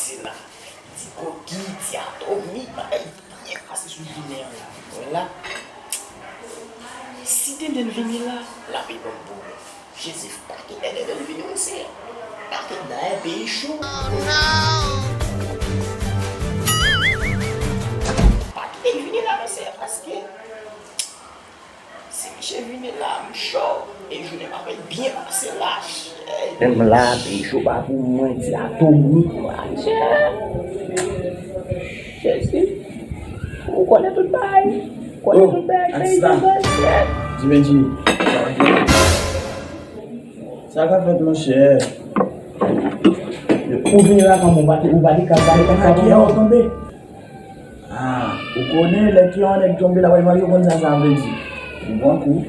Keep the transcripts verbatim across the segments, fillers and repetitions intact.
Ti Gogi, ti Atomi, bagay byen pase sou jounen an la. Wè la. Si Denden vini la, l ap ban m pwoblèm. Jezi, pa kite Denden vini, mesye. Pa kite Denden vini, mesye, paske si misye vini la, m cho. E jounen m ap byen pase la, chè. Menm la, e cho pa pou mwen, ti Atomi, mwen, chè. Jezi. Ou konnen tout bagay. Ou konnen tout bagay, peyi Denden, chè. Dimenji, sa va gen? Sa ka fèt, monchè. Ou vini la kòman, ou pa te, ou pa te ka, ou pa te ka, sa va tonbe. Ah, ou konnen lè ke yon nèg tonbe la, w al manje, ou konn sa sa vle di. Ou pran kou.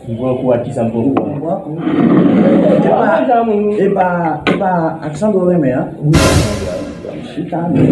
Ou pran kou ak kisa m pran kou? Ou pran kou. E pa, e pa, e pa ak Sandra w renmen an? Wi, Sandra, Sandra. Chita, men.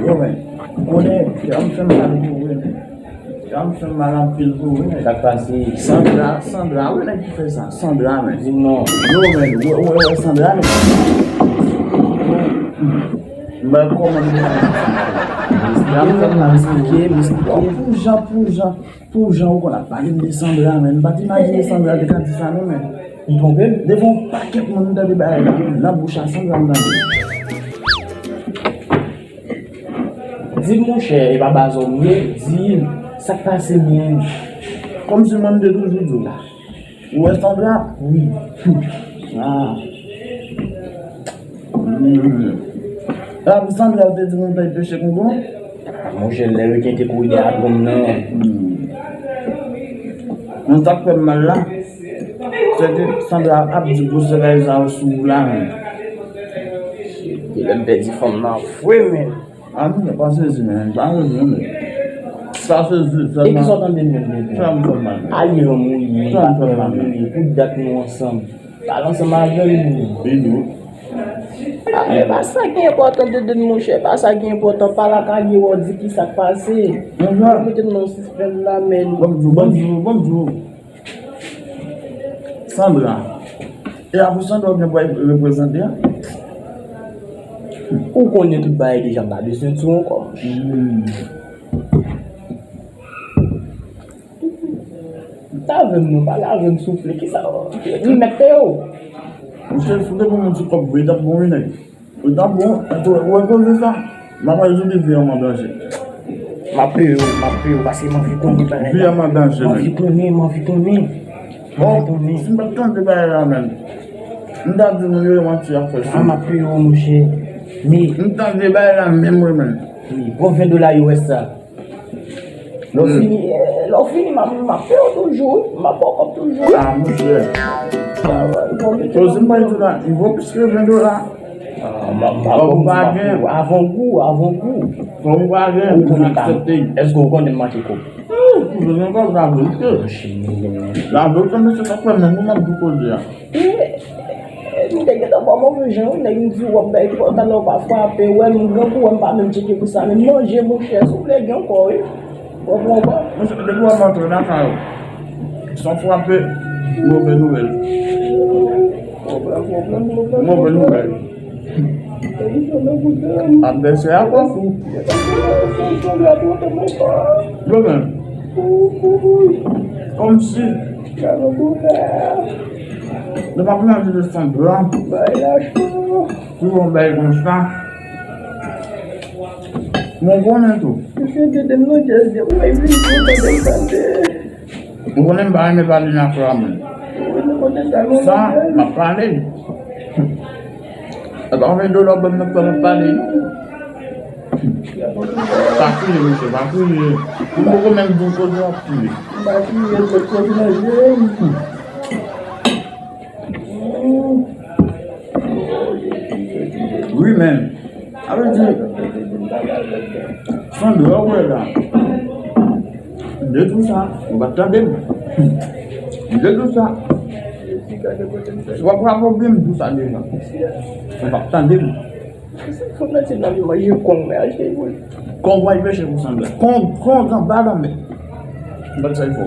Yo, men. Ou konnen, kè m fè m mal pou ou, men. Kè m fè m mal anpil pou ou, men. Sa k pase? Sandra, Sandra, wi, nèg ki fè sa. Sandra, men. Di m non. Yo, men, wè, wè, wè, Sandra, men. M ba kòman m di sa. Misye ap fè m la, misye, misye. Pou jan, pou jan, pou jan ou konn ap pale m de Sandra, men. M pa t imajine Sandra te ka di sa, non, men. Ou twonpe m? Devan yon pakèt moun, m tande bagay la, nan bouch a Sandra, m tande. Di m, monchè, e pa bazò m ye, di m, sa k pase, men? Kòmsi mwen, m te toujou di w. Ou wè Sandra? Wi. Ah. Hmm. Epi Sandra, ou te di nou te peche kongo? Monchè, lè reken te kouri dèyè dwòm nan. Hmm. Mwen, sa k fè m mal la, se ke Sandra ap di gwosè bagay sa yo sou ou la, men. Depi lè m pèdi fanm nan vre, men. Ah, non, pa sezi, men. Pa sezi, men. Pa sezi, sèlman. E kisa w tande menm, menm, menm? Sa m fè mal. Aye, yon mouye, sa m fè mal, men. Pou dat nou ansanm. Pale ansanm avè l, moun. Bidou. Ah, e pa sa ki enpòtan, Denden, monchè. Pa sa ki enpòtan. Pale ak Aye, w di ki sa k pase. Mete m nan yon sispann la, men. Bonjou, bonjou, bonjou. Sandra. E a pou Sandra ou gen pou al reprezante a? Ou konnen tout bagay deja, m pa bezwen di w ankò, monchè. Hmm. Pale avè m non, pale avè m, souple. Kisa, m mèt peye w? Monchè, si w te pou moun ti kòb vre, t ap bon, wi, nèg. Ou ta bon, ou wè koze sa? M ap al jwenn vi an an danje. M ap peye w, m ap peye w, paske m anvi konnen bagay la. Vi an an danje, men. M anvi konnen, m anvi konnen. Bon, si m pa t tande bagay la, menm, m ta di moun yo e manti y ap fè sou. Ah, m ap peye w, monchè. Men. M tande bagay la menm, wi, menm. Wi, pran ven dola yo, rès sa. Lè w fini, eh, lè w fini, m ap, m ap peye w toujou, wi. M ap ba w kòb toujou, wi. Ah, monchè. Ah, wè, bon, men. Koze m pa di la, li vo plis ke ven dola. Ah, m ap, m ap, kòm ou pa gen. Avan gou, avan gou. Kòm ou pa gen, ou konnen m pa, aksepte. Èske ou konnen m manke kòb? Ou bezwen kòb la verite. Monchè, men. La verite, mesye, sa fè menm ou m ap di koze a. E, e, m te gentan ba w move jan, wi, nèg m di w ap bay twò talè w pa frape, wè m grangou, wè m pa menm tcheke pou sa, men manje, monchè, si w vle gen ankò, wi. W ap pran ankò. Monchè, depi w ap antre lakay ou, san frape, move nouvèl. Pwoblèm, pwoblèm, pwoblèm, move nouvèl. Advèsè a pran kou. Yo menm. Kòmsi. Nou pa konn anvi desann blan. Bay la cho. Pou yon bagay konsa. Mwen konnen tou. Misye te demanje, ou wè, vin pou tande tande. Ou konnen m pa renmen pale nan afè a, mwen. Sa, m ap pale. E pa konbyen dola w ban m nan, m ap pale. Pa kriye, mesye, pa kriye. Ou poko menm di w kote w ap kriye. M pa kriye, kote kote nan je m. Wi, men. Sa vle di, Sandra, ou wè la. M te di w sa, ou pa t tande m. M te di w sa. W ap frape w byen, m di w sa deja. Ou pa t tande m. Kong w al peche pou Sandra. Kong, kong anba lanmè. M pa t sa l fè w.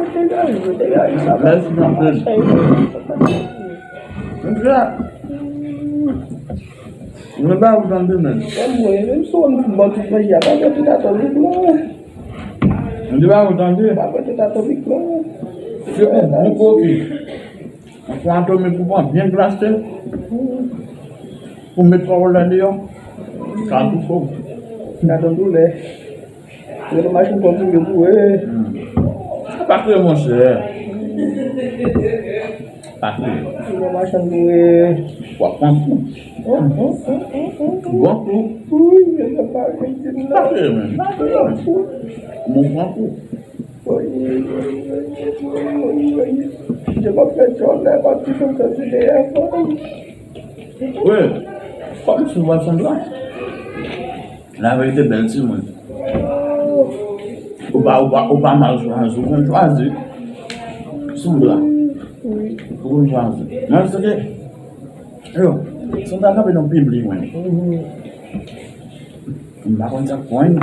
mwen te gaye, mwen te gaye sa. Mèsi, mèsi. Mwen te la. Mwen pa ou tande, men. Mwen, mwen, menm si w ban tout peyi a, pa gen tout atomik, non. Mwen te pa ou tande. Pa gen tout atomik, non. Se yon bon koki. Yon fon atomik pou pran byen glase. Pou met kò w la deyò. Sa tou fò. Sa tou doulè. Yo te machin kontinye boure. Sa pa kreye, monchè. Pa kreye. Yo te machin boure. W ap pran kou. Bon kou. Wi, yo te pa kreye, men. Pa kreye, men. Bon pran kou. Wi, wi, wi. Je m ap fè tchòlè, pa ti konn sa se deyè fanm. Wi. Kòm si w ap sanble. Laverite bèl timoun. Ou pa, ou pa, ou pa mal chwazi, ou konn chwazi. Sandra. Ou konn chwazi. Mwen se ke, yo, Sandra kanpe nan piblik, mwen. M pa konn sa k pran.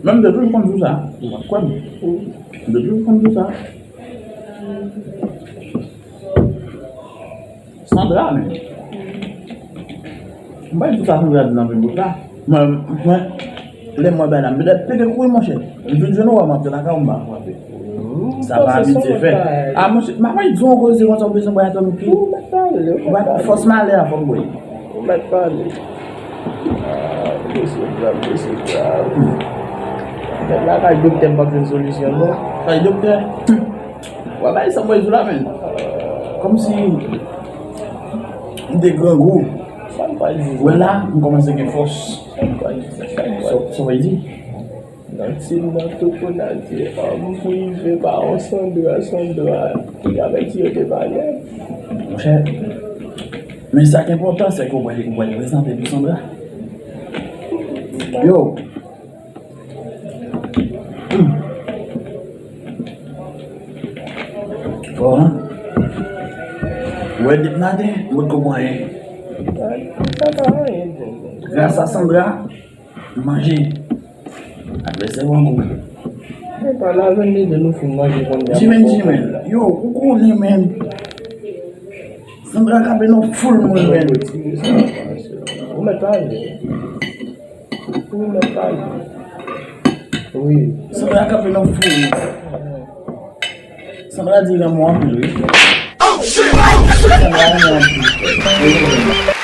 Menm de tou, m konn di w sa. Ou pa kwè m. De tou, m konn di w sa. Sandra, men. M pa di sa Sandra di nan pi bout la. Mwen, mwen, lè mwen bay la, m pete, pete kouri, monchè. M vin jwenn ou, m ap te lakay ou, m pa frape. Sa pa abitye fè. A, monchè, m ap di yon koze konsa, ou bezwen bay atò nou pi. Ou mèt pale, ou mèt pale. Fòs malè a, fò m bwè. Ou mèt pale. A, mesye grav, mesye grav. Mèt lakay doktè, m p ap jwenn solisyon, non. Kay doktè. W ap bay sa mwen di w la, men. Kòmsi m te grangou. Sa m pral di? Wè la, m kòmanse gen fòs. Sa m pral di? Sa m pral di? Sa, sa w pral di? Nan tim nan, tou kounye a di, an, m prive pa yon Sandra, Sandra. Ki avèti yo te pale. Monchè, men sa k enpòtan, se ke w pral, w pral prezante pou Sandra. Yo, Fò, hein? Ou wè depi maten, m potko pran anyen. Gras a Sandra, m manje. Advèsè w an gou. Epa, lajan n te de nou fin manje konn Jimen, Jimen. Yo, ou konnen, men. Sandra kanpe nan foul moun, men. Ou mèt pale. Ou mèt pale. Wi. Sandra kanpe nan foul. Sandra di renmen w anpil, wi. Sandra renmen w anpil.